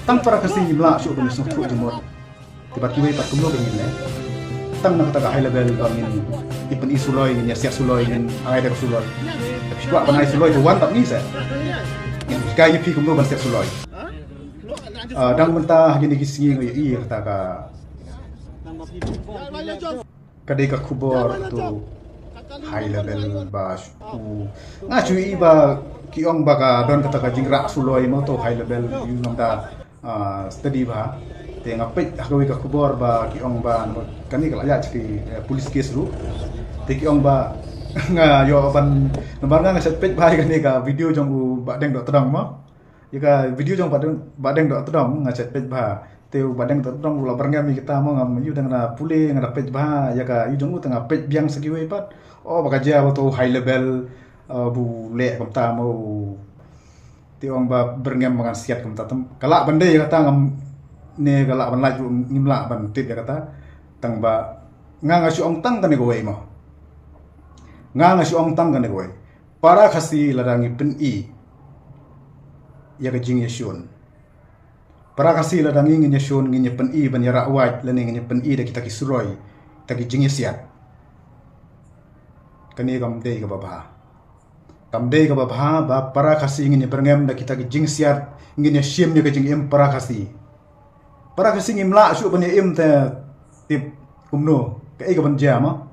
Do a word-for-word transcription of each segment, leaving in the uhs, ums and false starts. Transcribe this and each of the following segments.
Tang para Khasi ngim lah shuh ban ïa sngewthuh jingmut. Te bad kiwei pat kumno ba ngin leh. Tang na kata ka high level ba ngin ïa pyni suloi, ngin ïa siat suloi, ngin ai da ka suloi. Te phi kwah ban ai suloi te wan bad ngi seh. Ngin hikai ïa phi kumno ban siat suloi. Ah, dang mynta ha kine ki sngi nga ïohi ïa kata ka ka dei ka khubor to high level ba shu, nga shu ïohi ba ki ong ba ka don kata ka jingrah suloi mo to high level ïa u nongda, ah, study bha. Te nga peit ha kawei ka khubor ba ki ong ba kane ka la ïaid ki, eh, police case ruh. Te ki ong ba nga ïoh ban, namar nga nga shet peit bha ïa kane ka video jong u Bah Deng Dohtdong mo. Ïa ka video jong Bah Deng, Bah Deng Dohtdong nga shet peit bha. Te u Bah Deng Dohtdong u la byrngem ïa kita mo, ngam ïoh dang na pule nga da peit bha ïa ka, ïoh jong u te nga peit biang sa kiwei pat. Oh, ba ka jia ba to high level, eh, bu leh kumta mo. Te ong ba byrngem ba ngan siat kumta, te ka lah ban dei ïa kata ngam, ne ka lah ban lait ruh ngim lah ban tip ïa kata. Tang ba nga nga shu ong tang kane kawei mo. Nga nga shu ong tang kane kawei. Para Khasi lada ngi pyni ïa ka jingïashun. Para Khasi lada ngi ngin ïashun, ngin ïa pyni ban ïa rah wait lane ngin ïa pyni da kita ki suloi, kita ki jingïasiat. Kane kam dei kaba bha. Kam dei kaba bha ba para Khasi ngin ïa byrngem da kita ki jingsiat, ngin ïa shim ïa ka jingim para Khasi. Para Khasi ngim lah shuh ban ïa im te tip kumno kaei kaban jia mo.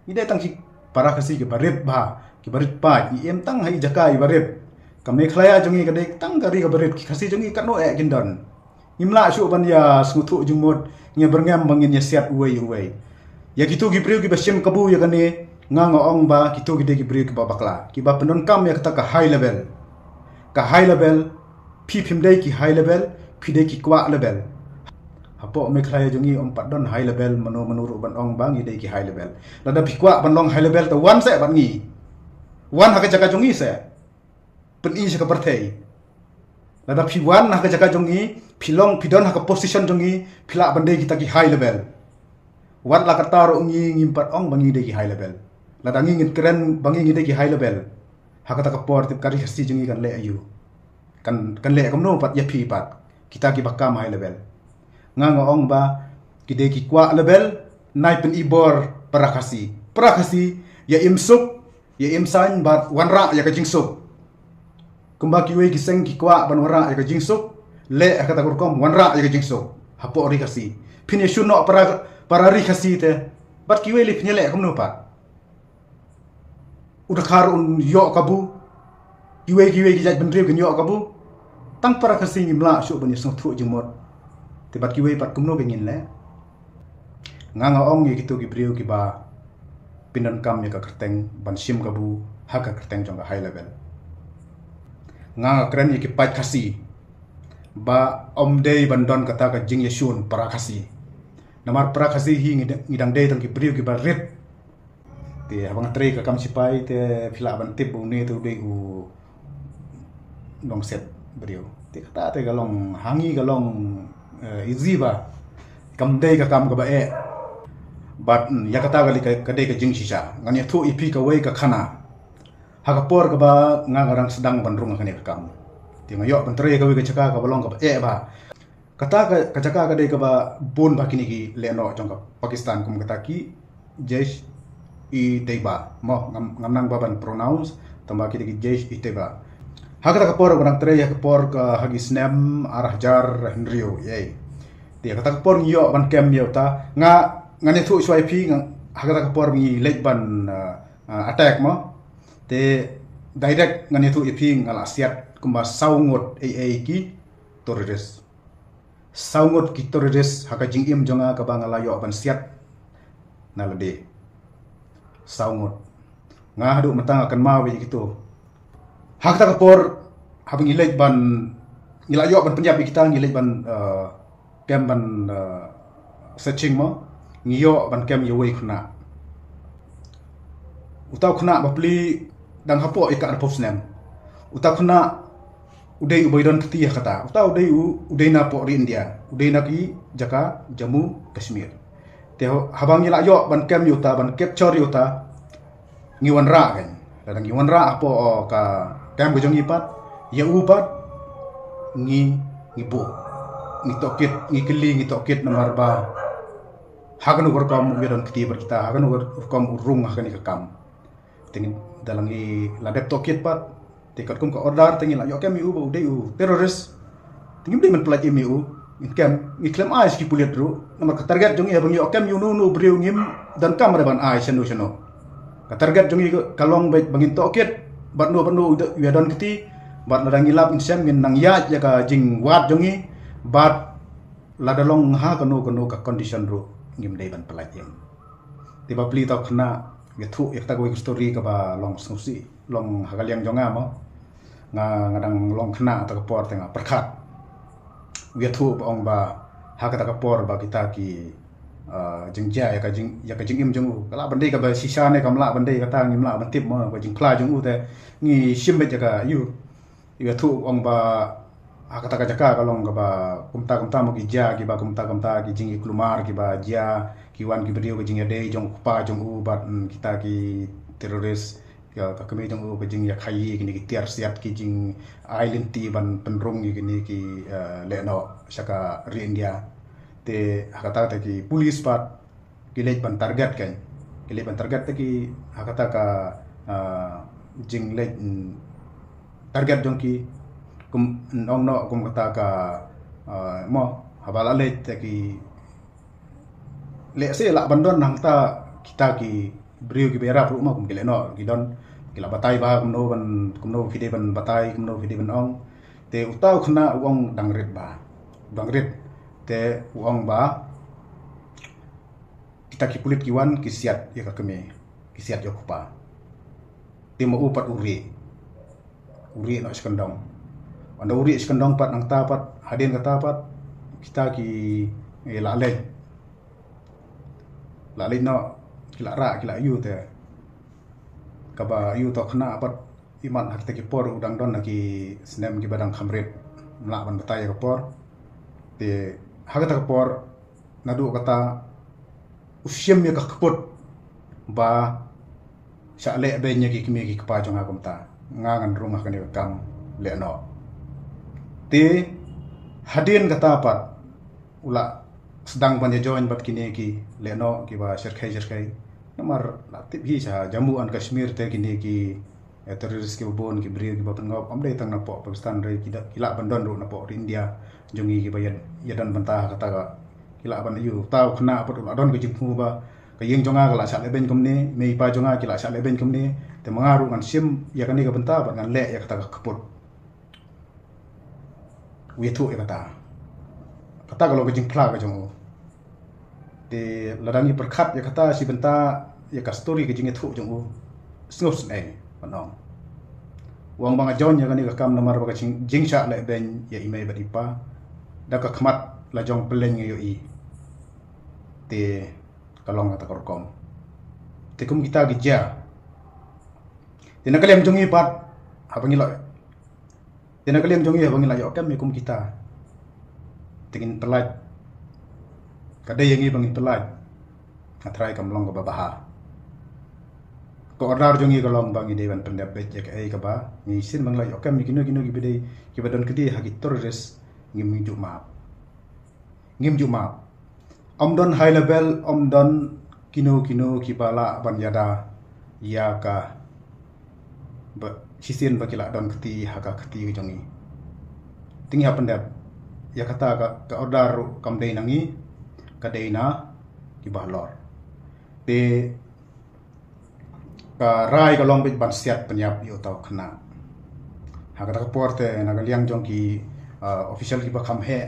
Ngi dei tang ki para Khasi kiba rit bha, kiba rit paid, ngi im tang ha i jaka iba rit. Ka Meghalaya jong ngi ka dei tang ka ri kaba rit, ki Khasi jong ngi katno eh kin don. Ngim lah shuh ban ïa sngewthuh jingmut, ngi byrngem ba ngin ïa siat uwei uwei. Ïa kito ki briew kiba shim kabu ïa kane, nga nga ong ba kito ki dei ki briew kiba bakla, kiba pyndonkam ïa kata ka high level. Ka high level, phi phim dei ki high level, phi dei ki kwah level. Hapoh Meghalaya jong ngi ym pat don high level, mano mano ruh ban ong ba ngi dei ki high level. Lada phi kwah ban long high level te wan seh bad ngi. Wan ha ka jaka jong ngi seh. Pyni sha ka pyrthei. Lada phi wan ha ka jaka jong ngi, phi long, phi don ha ka position jong ngi, phi lah ban dei kita ki high level. Wat la katta ruh ngi ngim pat ong ba ngi dei ki high level. Lada ngi ngin kren ba ngi ngi dei ki high level, ha kata ka por tip ka ri Khasi jong ngi kan leh aïu? Kan, kan leh kumno pat ïa phi pat, kita kiba kam high level? Nga nga ong ba ki dei ki kwah level, nai pyni bor para Khasi. Para Khasi, ïa im suk, ïa im saiñ bad wanrah ïa ka jingsuk. Kumba kiwei ki seng ki kwah ban wanrah ïa ka jingsuk, leh ha kata ka rukom wanrah ïa ka jingsuk hapoh ri Khasi. Phin ïashun noh para, para ri Khasi te, bad kiwei lei phin ïaleh kumno pat? U dkhar un ïoh kabu, kiwei kiwei ki jaitbynriew kin ïoh kabu. Tang para Khasi ngim lah shuh ban ïa sngewthuh jingmut. Te bad kiwei pat kumno ba ngin leh? Nga nga ong ïa kito ki briew kiba pyndonkam ïa ka kyrteng ban shim kabu ha ka kyrteng jong ka high level. Nga nga kren ïa ki paid Khasi ba ym dei ban don kata ka jingïashun para Khasi. Namar para Khasi hi ngi da-, ngi dang dei tang ki briew kiba rit. Te haba nga trei ka kam sipai te phi lah ban tip ba une te u dei u nongset briew. Te kata te ka long ha ngi ka long, eh, easy ba. Kam dei ka kam kaba eh. Bad, mm, ïa kata ka dei ka, ka dei ka jingshisha. Ngan ïathuh ïa phi kawei ka khana. Ha ka por kaba nga nga dang sdang ban rung ha kane ka kam, te nga ïoh ban trei kawei ka jaka kaba long kaba eh ba. Kata ka, ka jaka ka dei kaba bun ba kine ki lehnoh jong ka Pakistan kum kata ki Jaish-e-Taiba. Mo, ngam, ngam nang ba ban pronounce, tangba ki dei ki Jaish-e-Taiba. Ha kata ka por ba dang trei, ha ka por ka ha ki snem ar hajar hynriew, ïa. Te kata ka por ngi ïoh ban kem ïa uta, nga, ngan ïathuh shuwa ïa phi, nga, ha kata ka por ngi leit ban, uh, uh, attack mo. Te direct ngan ïathuh ïa phi nga la siat kumba saw ngut ei ei ki terrorist. Saw ngut ki terrorist ha ka jingim jong nga kaba nga la ïoh ban siat na lade. Saw ngut. Nga haduh mynta nga kynmaw ïa kito. Ha kata ka por haba ngi leit ban, ngi la ïoh ban pynïap ïa kita, ngi leit ban, eh, kem ban, eh, searching mo, ngi ïoh ban kem ïa uwei u khynnah. Uta u khynnah bapli dang hapoh ïa ka arphew snem. Uta u khynnah u dei uba ïadon kti ha kata. Uta u dei u, u dei na poh ri India. U dei na ki jaka Jammu Kashmir. Te haba ngi la ïoh ban kem ïa uta, ban capture ïa uta, ngi wanrah kan. Lada ngi wanrah hapoh, oh, ka kem ka jong ngi pat, ïa u pat ngi ngi buh, ngi tohkit, ngi kylli, ngi tohkit namar ba ha kano ka rukom u ïadon kti bad kita, ha kano ka rukom u rung ha kane ka kam. Te ngi da la ngi la dep tohkit pat, te katkum ka order te ngi la ïoh kem ïa u ba u dei u terrorist. Te ngim dei ban pyllait im ïa u. Ngin kem, ngi khlem ai sha ki pulit ruh namar ka target jong ngi haba ngi ïoh kem ïa uno uno u briew ngim donkam re ban ai shano shano. Ka target jong ngi ka long ba ngin tohkit bad uno bad uno u ïadon kti, bad lada ngi lap ngin shem ngin nang ïaid ïa ka jingwad jong ngi, bad lada long ha kano kano ka condition ruh ngim dei ban pyllait im. Te bapli, to khynnah, ïathuh ïa kata kawei ka story kaba long sngewsih, long ha ka liang jong nga mo. Nga, nga dang long khynnah ha kata ka por te nga pyrkhat. Ïathuh ba ong ba ha kata ka por ba kita ki, ah, jingjia ïa ka jing, ïa ka jingim jong u, ka lah ban dei kaba shisha ne kam lah ban dei, kata ngim lah ban tip mo, ka jingphla jong u te ngi shim beit ïa ka ïa u. Ïathuh ong ba ha kata ka jaka ka long kaba kumta kumta mo, ki jia kiba kumta kumta, ki jingïakulmar kiba jia, ki wan ki briew, ka jingïadei jong u kpa jong u bad, mm, kita ki terrorist. Ka, ka kmie jong u, ka jingïakhaii kine ki tiar siat, ki jingai lynti ban pynrung ïa kine ki, eh, lehnoh sha ka ri India. Te ha kata te ki pulit pat ki leit ban target, kan, ki leit ban target te ki ha kata ka, ah, jingleit, mm, target jong ki, kum, ong noh kum kata ka, ah, mo, haba la leit te ki lehse lah ban don hangta kita ki briew kiba ïarap ruh mo, kum ki lehnoh ki don, ki la batai ba kumno ban, kumno phi dei ban batai, kumno phi dei ban ong. Te uta u khynnah u ong dang rit ba, dang rit. Te u ong ba kita ki pulit ki wan ki siat ïa ka kmie, ki siat ïa u kpa. Te ma u pat u rieh, u rieh noh sha kyndong. Ynda u rieh sha kyndong pat, nangta pat, hadien kata pat kita ki, eh, la leit, la leit noh, ki la rah, ki la ïoh te. Kaba ïoh to khynnah pat, imat ha kita ki por u dang don ha ki snem kiba dang kham rit, ym lah ban batai ïa ka por. Te ha kata ka por, naduh kata u shim ïa ka kput ba shah leh beiñ ïa ki kmie ki kpa jong nga kumta, nga ngan rung ha kane ka kam lehnoh. Te hadien kata pat u la sdang ban ïa join bad kine ki lehnoh kiba syrkhei syrkhei. Namar la tip hi sha Jammu and Kashmir te kine ki, eh, terrorist kiba bun, ki briew kiba pynngop, ym dei tang napoh Pakistan re, ki da, ki lah ban don ruh napoh ri India jong ngi kiba ïa, ïa don bynta ha kata ka, ki lah ban ïoh. Uta u khynnah pat u la don ka jingthmu ba ka ïing jong nga ka la shah leh beiñ kumne, mei pa jong nga ki la shah leh beiñ kumne, te ma nga ruh ngan shim ïa kane ka bynta bad ngan leh ïa kata ka kput. U ïathuh ïa kata. Kata ka long ka jingphla ka jong u. Te lada ngi pyrkhat ïa kata shi bynta, ïa ka story ka jingïathuh jong u, sngewsynei ban ong. U ong ba nga join ïa kane ka kam namar ba ka jing, jingshah leh beiñ ïa i mei bad i pa, da ka khmat la jong pylleng nga ïohi. Te ka long kata ka rukom. Te kum kita ki jia, te na ka liang jong ngi pat, haba ngi la Te na ka liang jong ngi haba ngi la ïoh kem ïa kum kita, te ngin pyllait. Ka dei ïa ngi ba ngin pyllait. Nga trai kam long kaba bha. Ka order jong ngi ka long ba ngi dei ban pyndep beit ïa kaei kaba ngi shisien ba ngi la ïoh kem ïa kino kino kiba dei, kiba don kti ha ki terrorist, ngim ju map. Ngim ju map. Ym don high level, ym don kino kino kiba lah ban ïada ïa ka, ba shisien ba ki la don kti ha ka kti ka jong ngi. Te ngi hap pyndep. Ïa kata ka, ka order ruh kam dei na ngi, ka dei na kiba halor. Te ka rai ka long beit ban siat pynïap ïa uta u khynnah. Ha kata ka por te na ka liang jong ki, ah, official kiba kham heh,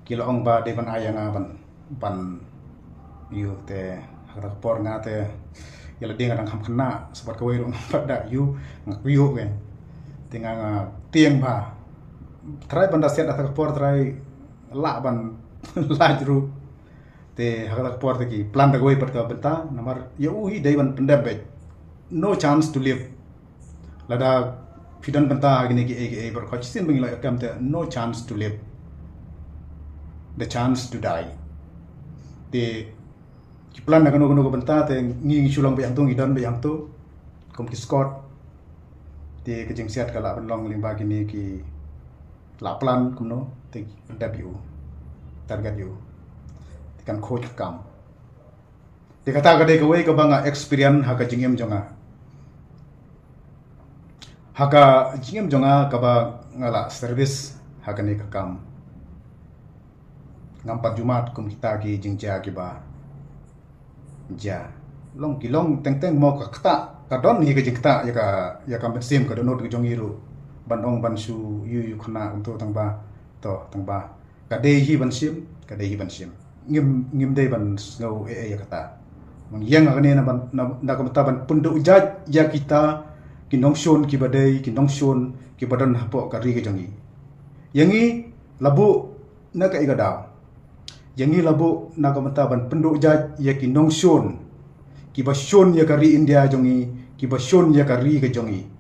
ki la ong ba dei ban ai ïa nga ban, ban ïoh. Te ha kata ka por nga te, ïa lade nga dang kham khynnah, sa bad kawei ruh ngam pat da ïoh, nga kyiuh kein. Te nga, nga tieng bha. Trai ban da siat ha kata ka por, trai lah ban lait ruh. Te ha kata ka por te ki plan da kawei pat ka bynta, namar ïa u hi dei ban pyndep beit. No chance to live. Lada phi don bynta ha kine kiei kiei baroh, shisien ba ngi la ïoh kem te, no chance to live, the chance to die. Te ki plan da kano kano ka bynta te ngi, ngi shu long beit hangto, ngi don beit hangto kum ki scout. Te ka jingsiat ka lah ban long lyngba kine ki, lah plan kumno. Dep ïa u, target ïa u, te kan khuid ka kam. Te kata ka dei kawei kaba nga experience ha ka jingim jong nga. Ha ka jingim jong nga kaba nga la service ha kane ka kam, ngam pat ju mad kum kita ki jingjia kiba jia. Long ki long teng teng mo ka ktah, ka don hi ka jingktah ïa ka, ïa ka mynsiem, ka dohnud ka jong ngi ruh ban ong ban shu ïoh ïoh khynnah kumto, tang ba, to, tang ba ka dei hi ban shim, ka dei hi ban shim. Ngim, ngim dei ban sngew ei ei ïa kata. Ngan ïeng ha kane na ban, na, na ka bynta ban pynduh jait ïa kita ki nongshun kiba dei ki nongshun kiba don hapoh ka ri ka jong ngi. Ïa ngi la buh na kaei ka daw? Ïa ngi la buh na ka bynta ban pynduh jait ïa ki nongshun kiba shun ïa ka ri India jong ngi, kiba shun ïa ka ri ka jong ngi.